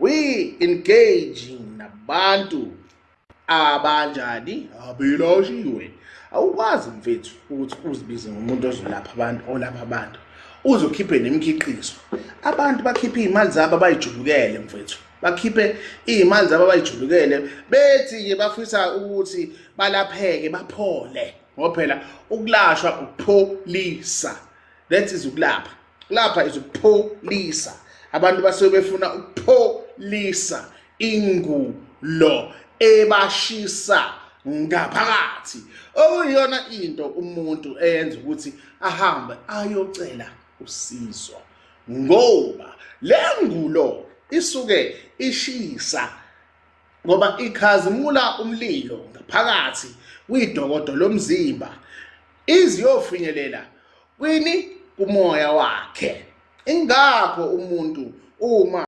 We engage nabantu abanjani abelashiwe. Awukwazi mfethu ukuthi uzibize ngomuntu ozolapha abantu, olapha abantu uzokhiphe nemikhiqizo. Abantu bakhiphe iy'mali zabo abayijulukele mfethu, bakhiphe iy'mali zabo abayijulukele, bethi-ke bafisa ukuthi balapheke baphole, ngoba phela ukulashwa ukupholisa, that is ukulapha. Lapha is ukupholisa. Abantu basuke befuna ukupholisa ingulo ebashisa ngaphakathi, okuyiyona into umuntu eyenza ukuthi ahambe ayocela usizo, ngoba le ngulo isuke ishisa ngoba ikhazimula umlilo ngaphakathi kwidokodo lomzimba, iziyofinyelela kwini kumoya wakhe. Ingakho umuntu uma